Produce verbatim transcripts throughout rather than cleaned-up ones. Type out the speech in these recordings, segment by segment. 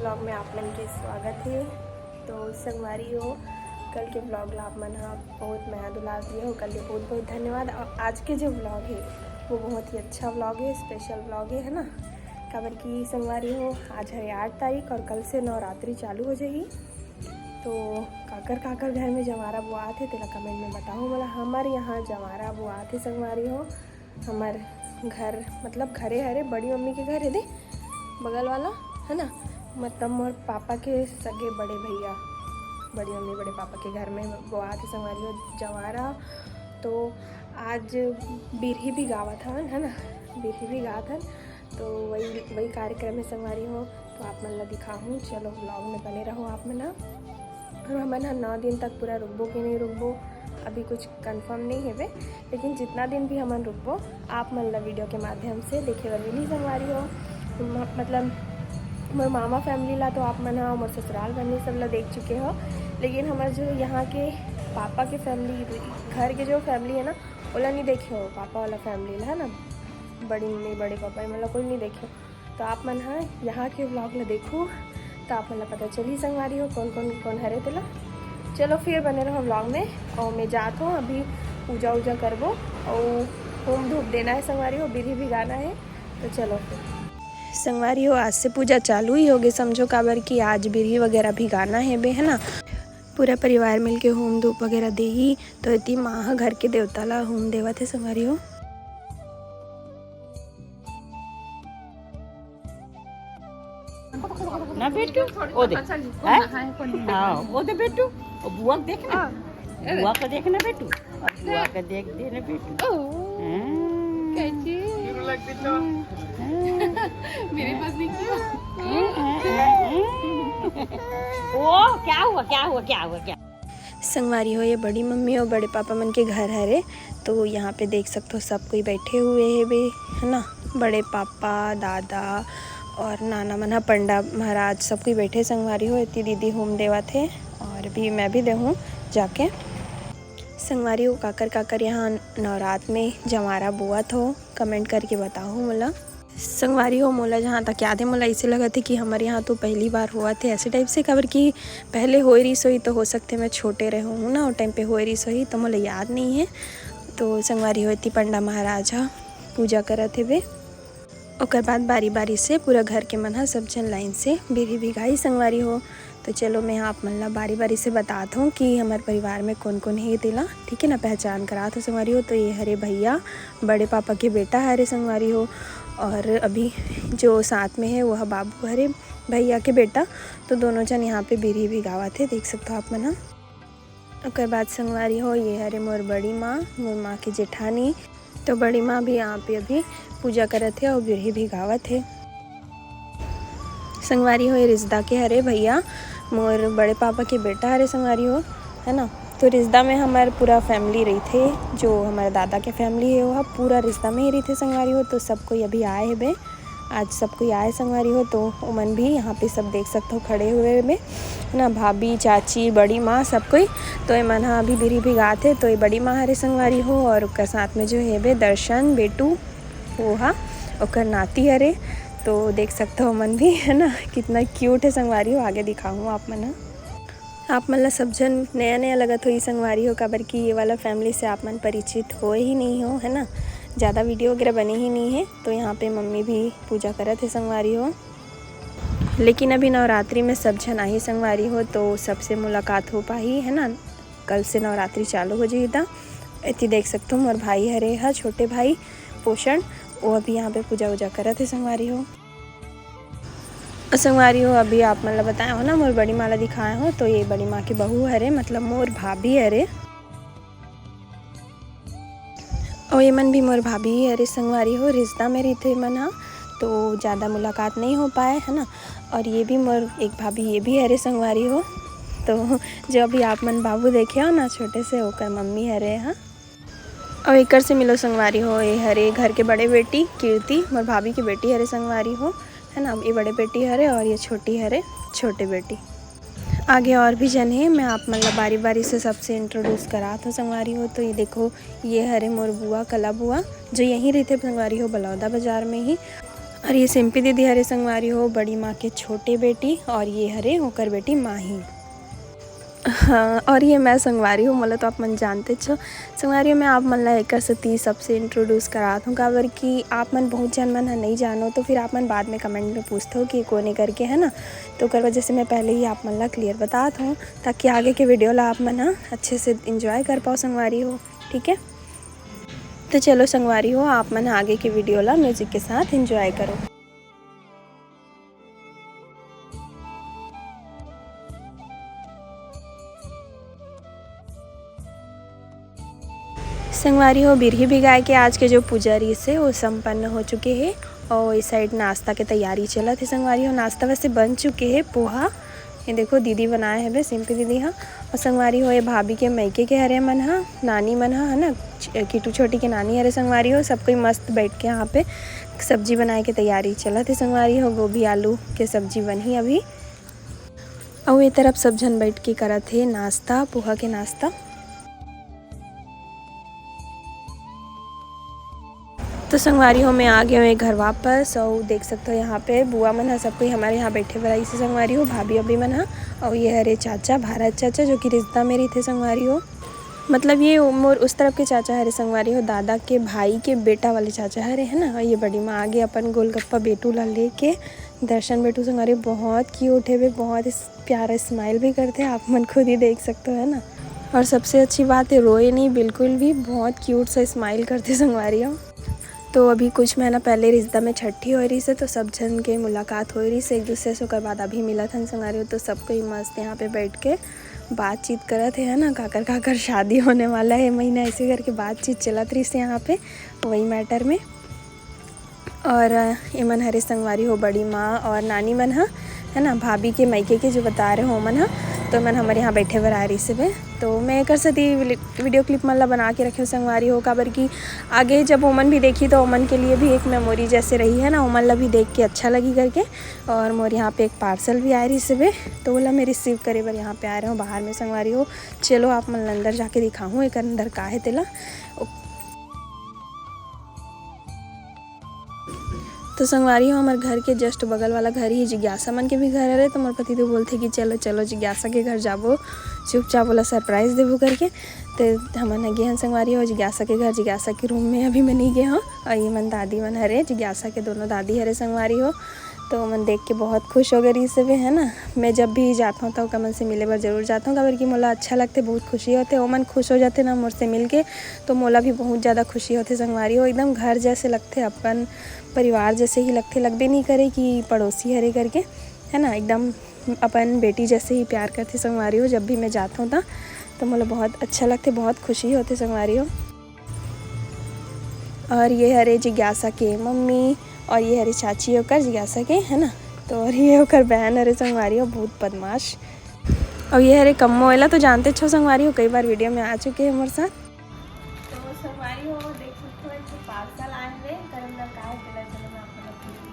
Blog में आप मन के स्वागत है। तो संगवारी हो, कल के ब्लॉग ला आप मन ह बहुत मया दुलार दिए हो, कल के बहुत बहुत धन्यवाद। और आज के जो ब्लॉग है वो बहुत ही अच्छा ब्लॉग है, स्पेशल ब्लॉग है, है ना? काबर कि संगवारी हो, आज है आठ तारीख और कल से नवरात्रि चालू हो जाही। तो काकर काकर घर में जवारा बोआत है तेला कमेंट में बताओ मोला। हमारे यहाँ जवारा बोआत है संगवारी हो। हमार घर मतलब घरे हरे, बड़ी मम्मी के घर है दे बगल वाला, है ना? मतलब मोर पापा के सगे बड़े भैया, बड़ी मम्मी बड़े पापा के घर में बोआत है संगवारी हो जवारा। तो आज बिरही भी गावत हन, है ना? बिरही भी गात हन। तो वही वही कार्यक्रम है संगवारी हो। तो आप मन ला दिखाहूँ, चलो ब्लॉग में बने रहो आप मन ह। और हमन ह नौ दिन तक पूरा रुकबो कि नहीं रुकबो, अभी कुछ कंफर्म नहीं हेवे, लेकिन जितना दिन भी हमन रुकबो, आप मन ला वीडियो के माध्यम से देखे बर मिली संगवारी हो। म-, मतलब मोर मामा फैमिली ला तो आप मन ह, मोर ससुराल फैमिली सब ला देख चुके हो, लेकिन हमर जो यहाँ के पापा के फैमिली, घर के जो फैमिली है ना, ओला नहीं देखे हो, पापा वाला फैमिली ला, है ना, बड़ी मम्मी, बड़े पापा, ये मतलब कोई नहीं देखे हो। तो आप मन ह यहाँ के व्लॉग ला देखो, तो आप मन ला पता चली संगवारी हो कौन कौन कौन हरे तेला। चलो फिर बने रहो व्लॉग में। और मैं जात हूँ, अभी पूजा उजा करबो और होम धूप देना है संगवारी हो, बिरही भी गाना है। तो चलो फिर संगवारी हो, आज से पूजा चालू ही होगे समझो, काबर कि आज बिरही वगैरह भी गाना है बे, है ना? पूरा परिवार मिलके होम धूप वगैरह देही। तो एती माँ ह घर के देवता ला होम देवत है संगवारी हो। ना बेटू, ओ दे। अच्छा जी, हैं? हाँ, ओ दे बेटू, ओ बुआ के देख ना। बुआ को देख ना बेटू, बुआ को देख दे ना बेटू। ओ, हाँ। कैची। हाँ। मेरे पास नहीं किया। ओ, क्या हुआ, क्या हुआ, क्या हुआ, क्या? संगवारी हो, ये बड़ी मम्मी और बड़े पापा मन के घर हरे। तो यहाँ पे देख सकते हो, सब कोई बैठे हुए है बे, है ना? बड़े पापा, दादा और नाना मन ह, पंडा महाराज, सब कोई बैठे संगवारी हो। एती दीदी होम देवत है और भी मैं भी देहूँ जाके। संगवारी हो, काकर काकर यहाँ नवरात में जवारा बोअत हो, कमेंट करके बताओ मोला। संगवारी हो, मोला जहाँ तक याद है, मोला ऐसे लगत है कि हमर यहाँ तो पहली बार होवत है ऐसे टाइप से, काबर कि पहले होए रिस होही, तो हो सकते मैं छोटे रहे हूँ ना, वो टाइम पे होए रिस होही, तो मोला याद नहीं है। तो संगवारी हो, एती पंडा महाराज ह पूजा करत हेबे। ओकर बाद बारी बारी से पूरा घर के मन ह सब झन लाइन से बिरही भी गाही संगवारी हो। तो चलो, मैं आप मन ला बारी बारी से बतात हूँ कि हमर परिवार में कौन कौन है तेला, ठीक है ना, पहचान करात हूँ संगवारी हो। तो ये हरे भैया, बड़े पापा के बेटा हरे संगवारी हो, और अभी जो साथ में है वो ह बाबू हरे, भैया के बेटा। तो दोनों जन यहाँ पे बिरही भी गावत है, देख सकते हो आप मन ह। ओकर बाद संगवारी हो, ये हरे मोर बड़ी माँ, मोर माँ के जेठानी। तो बड़ी माँ भी यहाँ पे अभी पूजा करत है और बिरही भी गावत है। संगवारी हो, ये रिश्ता के हरे भैया, मोर बड़े पापा के बेटा हरे संगवारी हो, है ना। तो रिश्ता में हमार पूरा फैमिली रहिथे, जो हमारे दादा के फैमिली है वो ह पूरा रिश्ता में ही रहिथे संगवारी हो। तो सब कोई अभी आए हेबे, आज सब कोई आए संगवारी हो। तो ओमन भी यहाँ पे सब देख सकते हो खड़े हुए हेबे, है ना, भाभी, चाची, बड़ी माँ, सब कोई। तो एमन ह अभी बिरही भी गात है। तो ये बड़ी माँ हरे संगवारी हो, और ओकर साथ में जो हेबे दर्शन बेटू, वो हा ओकर नाती हरे। तो देख सकते हो ओमन भी, है ना, कितना क्यूट है संगवारी हो। आगे दिखाऊँ आप मन ह। आप मन ला सब झन नया नया लगत होही संगवारी हो, काबर कि ये वाला फैमिली से आप मन परिचित होए ही नहीं हो, है ना, ज़्यादा वीडियो वगैरह बने ही नहीं है। तो यहाँ पे मम्मी भी पूजा करत है संगवारी हो, लेकिन अभी नवरात्रि में सब झन आही संगवारी हो, तो सबसे मुलाकात हो पाही, है ना। कल से नवरात्रि चालू हो जाही। त एती देख सकते हो, मोर भाई हरे हा, छोटे भाई पोषण, वो अभी यहाँ पे पूजा वूजा करत है संगवारी हो। अउ संगवारी हो, अभी आप मन ला बताए हो ना, मोर बड़ी माँ ला दिखाए हो, तो ये बड़ी माँ के बहू हरे, मतलब मोर भाभी हरे। अउ ये मन भी मोर भाभी ही हरे संगवारी हो, रिश्ता में रहिथे मन ह, तो ज़्यादा मुलाकात नहीं हो पाए, है ना। और ये भी मोर एक भाभी, ये भी हरे संगवारी हो। तो जो अभी आप मन बाबू देखे हो ना छोटे से, ओकर मम्मी हरे, हाँ। अउ एकर से मिलो संगवारी हो, ये हरे घर के बड़े बेटी कीर्ति, मोर भाभी के बेटी हरे संगवारी हो, है ना। ये बड़े बेटी हरे और ये छोटी हरे, छोटे बेटी। आगे और भी जन हे, मैं आप मन ला बारी-बारी से सबसे इंट्रोड्यूस करात हूँ संगवारी हो। तो ये देखो, ये हरे मोर बुआ, कला बुआ, जो यहीं रहिथे संगवारी हो, बलौदा बाजार में ही। और ये सिम्पी दीदी हरे संगवारी हो, बड़ी माँ के छोटे बेटी, और ये हरे ओकर बेटी माही। हाँ, और ये मैं संगवारी हो, मोला तो आप मन जानते छो। संगवारी हो, मैं आप मन ला एकर सेती सबसे इंट्रोड्यूस करात हूँ, काबर कि आप मन बहुत झन मन ह नहीं जानो, तो फिर आप मन बाद में कमेंट में पूछथो कि कोने करके, है ना। तो ओकर वजह से मैं पहले ही आप मन ला क्लियर बतात हूँ, ताकि आगे के वीडियो ला आप मन ह अच्छे से इंजॉय कर पाओ संगवारी हो। ठीक है, तो चलो संगवारी हो, आप मन आगे के वीडियो ला म्यूजिक के साथ एंजॉय करो। संगवारी हो, बिरही बिगाए के आज के जो पूजा रहिस हे, वो संपन्न हो चुके हे। और इस साइड नाश्ता के तैयारी चलत हे संगवारी हो। नाश्ता वैसे बन चुके हे, पोहा, ये देखो दीदी बनाए हवे, सिम्पी दीदी ह। और संगवारी हो, ये भाभी के मइके के हरे मन ह, नानी मन ह, है ना, च-, किटू छोटी के नानी हरे संगवारी हो। सब कोई मस्त बैठ के यहाँ पे सब्जी बनाए के तैयारी चलत हे संगवारी हो। गोभी आलू के सब्जी बनही अभी। अउ ये तरफ सब झन बैठ के करत हे नाश्ता, पोहा के नाश्ता। तो संगवारी हो, मैं आ गए हूँ घर वापस। और देख सकते हो यहाँ पे बुआ मन ह, सब कोई हमारे यहाँ बैठे बर आइस हे संगवारी हो, भाभी अभी मन ह। और ये हरे चाचा, भारत चाचा, जो कि रिश्ता में रहिथे संगवारी हो। मतलब ये मोर उस तरफ के चाचा हरे संगवारी हो, दादा के भाई के बेटा वाले चाचा हरे, है ना। और ये बड़ी माँ आगे अपन गोलगप्पा बेटू ला लेके। दर्शन बेटू संगवारी बहुत क्यूट हे बे, बहुत इस-, प्यारा स्माइल भी करते हैं, आप मन खुद ही देख सकते हो, है ना। और सबसे अच्छी बात है, रोए नहीं बिल्कुल भी, बहुत क्यूट सा स्माइल करते संगवारी हो। तो अभी कुछ महीना पहले रिश्ता में छठी हो रही से, तो सब झन के मुलाकात हो रही से एक दूसरे से, ओकर बाद अभी मिलत हन संगवारी हो। तो सब कोई मस्त यहाँ पे बैठ के बातचीत करत हे, है ना, काकर काकर शादी होने वाला है महीना, ऐसे करके बातचीत चलत रही से यहाँ पे वही मैटर में। और एमन हरे संगवारी हो, बड़ी माँ और नानी मन ह, है ना, भाभी के मइके के जो बता रहे हो मन ह, तो एमन हमर यहाँ बैठे बर आ रही से बे। तो मैं एकर सेती वीडियो क्लिप मन ला बना के रखे संगवारी हो, काबर कि आगे जब ओमन भी देखी तो ओमन के लिए भी एक मेमोरी जैसे रही, है ना, ओमन ला भी देख के अच्छा लगी करके। और मोर यहाँ पे एक पार्सल भी आए रही से बे, तो ओला मैं रिसीव करे बर यहाँ पे आ रहे हो बाहर में संगवारी हो। चलो आप मन ला अंदर जाके दिखाहूँ एक अंदर का है तेला। तो संगवारी हो, हमर घर के जस्ट बगल वाला घर ही जिज्ञासा मन के भी घर हरे, तो मोर पति तो बोलथे कि चलो चलो जिज्ञासा के घर जाबो, चुपचाप ओला सरप्राइज देबो करके। तो हमन ह गे हन संगवारी हो जिज्ञासा के घर। जिज्ञासा के रूम में अभी मैं नहीं गे हूँ। और ये मन दादी मन हरे, जिज्ञासा के दोनों दादी हरे संगवारी हो। तो मन देख के बहुत खुश हो गए रही से भी, है ना। मैं जब भी जाता हूँ तो ओकर मन से मिले बर जरूर जाता हूँ, काबर कि मोला अच्छा लगते, बहुत खुशी होते, ओमन खुश हो जाते ना मोर से मिल के। तो मोला भी बहुत ज़्यादा खुशी होते संगवारी हो, एकदम घर जैसे लगते, अपन परिवार जैसे ही लगते, लगबे नहीं करे कि पड़ोसी हरे करके, है ना। एकदम अपन बेटी जैसे ही प्यार करते संगवारी हो। जब भी मैं जाता हूँ तो, तो मोला बहुत अच्छा लगते, बहुत खुशी होते संगवारी हो। और ये हरे जिज्ञासा के मम्मी, और ये हरे चाची ओकर जिज्ञासा के, है ना। तो और ये ओकर बहन हरे संगवारी हो, बहुत बदमाश। और ये हरे कम्मो, एला तो जानते छो संगवारी हो, कई बार वीडियो में आ चुके हैं मोर साथ। तो संगवारी हो, देख सकते हो, एक पार्सल आए हुए, गरम गरम का है, चलो, चलो, मैं आपको दिखाती हूँ।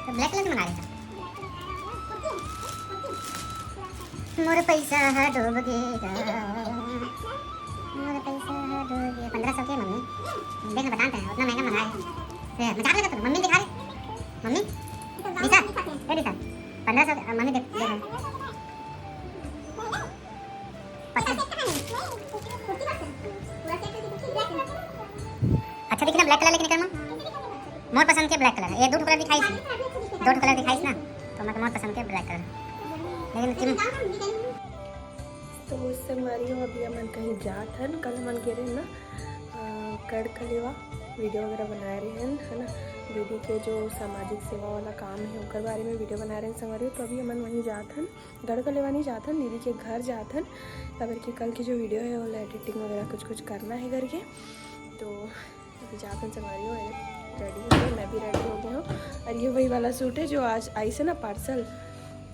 तो ब्लैक कलर के मंगा लेता। मोर पैसा ह डूब गे गा, मोर पैसा ह डूब गे। पन्द्रह सौ के मम्मी, देख ना, बताते हैं, उतना महंगा मंगाए। ए, मजाक लगा तू, मम्मी दिखा रहे, मम्मी, दिशा, ए दिशा, पन्द्रह सौ के, मम्मी देख, देख। पसंद। अच्छा, देखी ना, ब्लैक कलर लेके निकल ना। मोर पसंद के ब्लैक कलर, ये दो ठो कलर दिखाइस, दो ठो कलर दिखाइस ना, तो मैं मोर पसंद के ब्लैक कलर। लेकिन तुम तो संगवारी हो, अभी हमन कहीं जात हन। कल हमन गे रहे ना, अ, गढ़ कलेवा, वीडियो वगैरह बनाए रहे हन, है ना। दीदी के जो सामाजिक सेवा वाला काम है, ओकर बारे में वीडियो बनाए रहे हन संगवारी हो। तो अभी हमन वहीं जात हन, गढ़ कलेवा नहीं जात हन, दीदी के घर जात हन, काबर कि कल की जो वीडियो है, वो एडिटिंग वगैरह कुछ कुछ करना है करके। तो अभी जात हन संगवारी हो, रेडी हो गए, मैं भी रेडी हो गई हूँ। और ये वही वाला सूट है जो आज आइस ना पार्सल,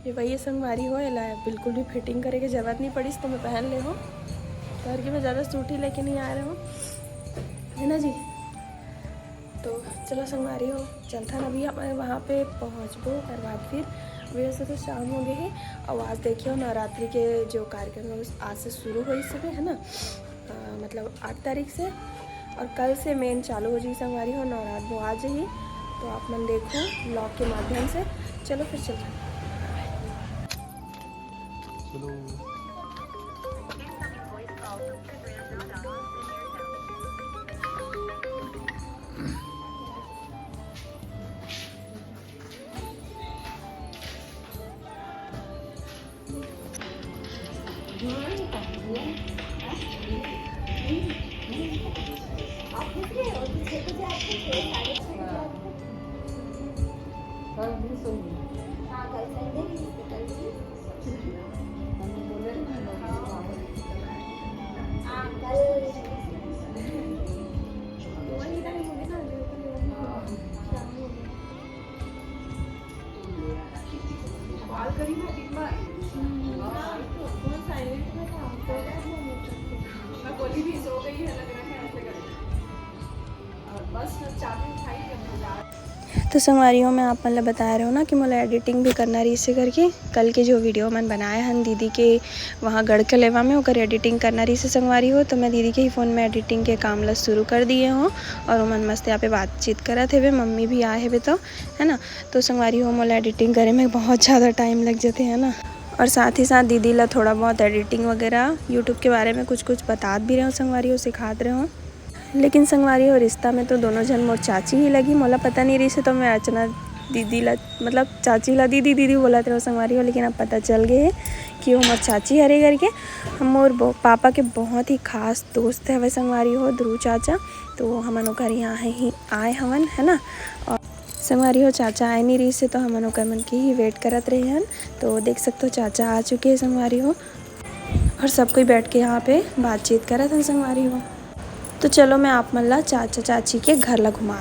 ये वही है संगवारी हो, एला बिल्कुल भी फिटिंग करे के जरूरत नहीं पड़ीस, तो मैं पहन ले हूँ। तो और कि मैं ज़्यादा सूट ही लेके नहीं आ रहे हूँ, है ना जी। तो चलो संगवारी हो, चलथन अभी अपन वहाँ पे पहुँचबो, ओकर बाद फिर। वैसे तो शाम हो गए है, और आज देखियो नवरात्रि के जो कार्यक्रम है, आज से शुरू होई सब, है ना? अ, मतलब आठ तारीख से, और कल से मेन चालू हो जाई संगवारी हो, नवरात वो आ जाई। तो आप मन देखो ब्लॉग के माध्यम से। चलो फिर चलथन। चलो। तो संगवारी हो, मैं आप मन ल बताए रहे हो ना कि मोला एडिटिंग भी करना रहिसे करके। कल के जो वीडियो मन बनाए हन दीदी के वहाँ गढ़ के लेवा में, ओकर एडिटिंग करना रहिसे संगवारी हो, तो मैं दीदी के ही फ़ोन में एडिटिंग के काम ला शुरू कर दिए हो। और ओमन मस्त यहाँ पे बातचीत करत हेवे, मम्मी भी आए हेवे तो, है ना। तो संगवारी हो, मोला एडिटिंग करे में बहुत ज़्यादा टाइम लग जाते, है ना। और साथ ही साथ दीदी ला थोड़ा बहुत एडिटिंग वगैरह, यूट्यूब के बारे में कुछ कुछ बतात भी रहे हो संगवारी हो, सिखात रहे हो। लेकिन संगवारी हो, रिश्ता में तो दोनों झन मोर चाची ही लगी। मोला पता नहीं रहिसे तो मैं अर्चना दीदी ला, मतलब चाची ला दीदी दीदी बोलत रहे हो संगवारी हो, लेकिन अब पता चल गए है कि वो मोर चाची हरे करके। हम मोर बो-, पापा के बहुत ही खास दोस्त हवे संगवारी हो, ध्रुव चाचा। तो हमन ओकर यहाँ ही आए हवन, है ना। और संगवारी हो, चाचा आए नहीं रहिसे तो हमन ओकर मन के ही वेट करत रहे हन। तो देख सकते हो, चाचा आ चुके हैं संगवारी हो, और सब कोई बैठ के यहाँ पे बातचीत करत हन संगवारी हो। तो चलो, मैं आप मन ला चाचा चाची के घर ला घुमा।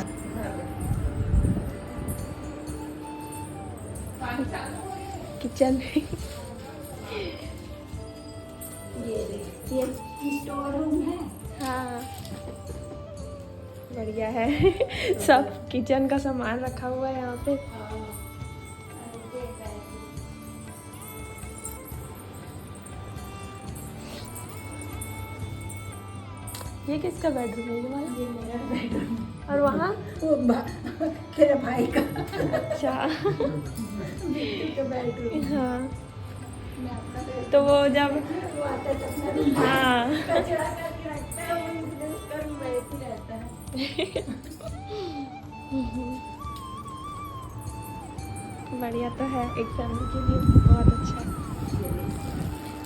किचन। ये देख, ये स्टोर रूम है। हाँ, बढ़िया है। सब किचन का सामान रखा हुआ है यहाँ पे। हाँ। ये किसका बेडरूम है, ये वाला? ये मेरा बेडरूम। और वहाँ? वो बा-, तेरा भाई का। अच्छा। बिट्टू का बेडरूम। हाँ। मैं अपना बेडरूम तो वो जब वो आता है, जब मैं हाँ। कचरा करके रखता है, वो इसलिए उसका रूम वैसे ही रहता है। बढ़िया तो है, एक फैमिली के लिए बहुत अच्छा।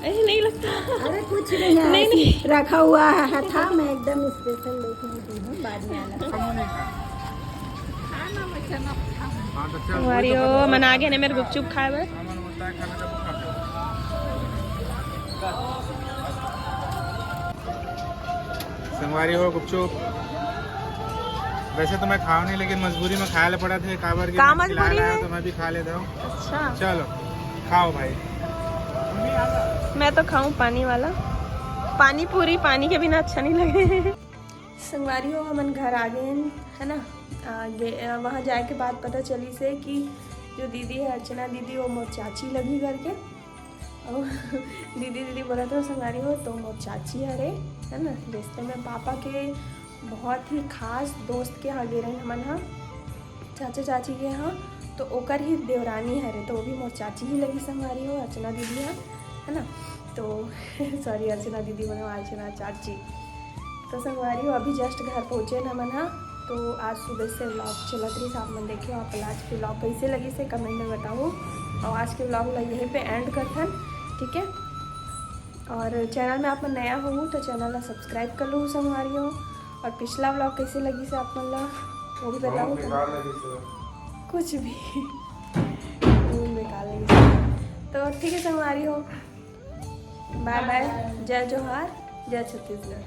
ऐसे नहीं लगता? अरे कुछ नहीं है, नहीं, ऐसे नहीं। रखा हुआ है, था, मैं एकदम स्पेशल लेके आई हूँ, बाद में आना। संगवारी हो, मन आ गए ने मेरे गुपचुप खाए बर। संगवारी हो गुपचुप, वैसे तो मैं खाओ नहीं, लेकिन मजबूरी में खाए ले पड़ा थे, काबर के का मैं खिला मजबूरी रहा है? तो मैं भी खा लेता हूँ। अच्छा। चलो, खाओ भाई। मैं तो खाऊं पानी वाला, पानी पूरी पानी के बिना अच्छा नहीं लगे। संगवारी हो, हमन घर आ गए हैं, है ना। आ, गे-, आ, वहाँ जाए के बाद पता चली से कि जो दीदी है अर्चना दीदी, वो मोर चाची लगी करके। और दीदी दीदी बोलत रहो संगवारी हो, तो मोर चाची हरे, है ना, रिश्ते में पापा के बहुत ही खास दोस्त के यहाँ गे रहे हमन हा, चाचा चाची के यहाँ, तो ओकर ही देवरानी हरे, तो वो भी मोर चाची ही लगी संगवारी हो, अर्चना दीदी हा, है ना। तो सॉरी, अर्चना दीदी बोले, अर्चना चाची। तो संगवारी हो, अभी जस्ट घर पहुँचे न हमन हा, तो आज सुबह से व्लॉग चलत रही, आप मन देखे हो। आप आज के व्लॉग कैसे लगी से कमेंट में बताओ, और आज के व्लॉग ला यहीं पे एंड करथन, ठीक है। और चैनल में आप मन नया हो तो चैनल ला सब्सक्राइब कर लो संगवारी हो। और पिछला व्लॉग कैसे लगी से आप मन ला वो भी बताओ। बहुत बेकार लगी से। कुछ भी। बहुत बेकार लगी से। तो ठीक है संगवारी हो, बाय बाय, जय जोहार, जय छत्तीसगढ़।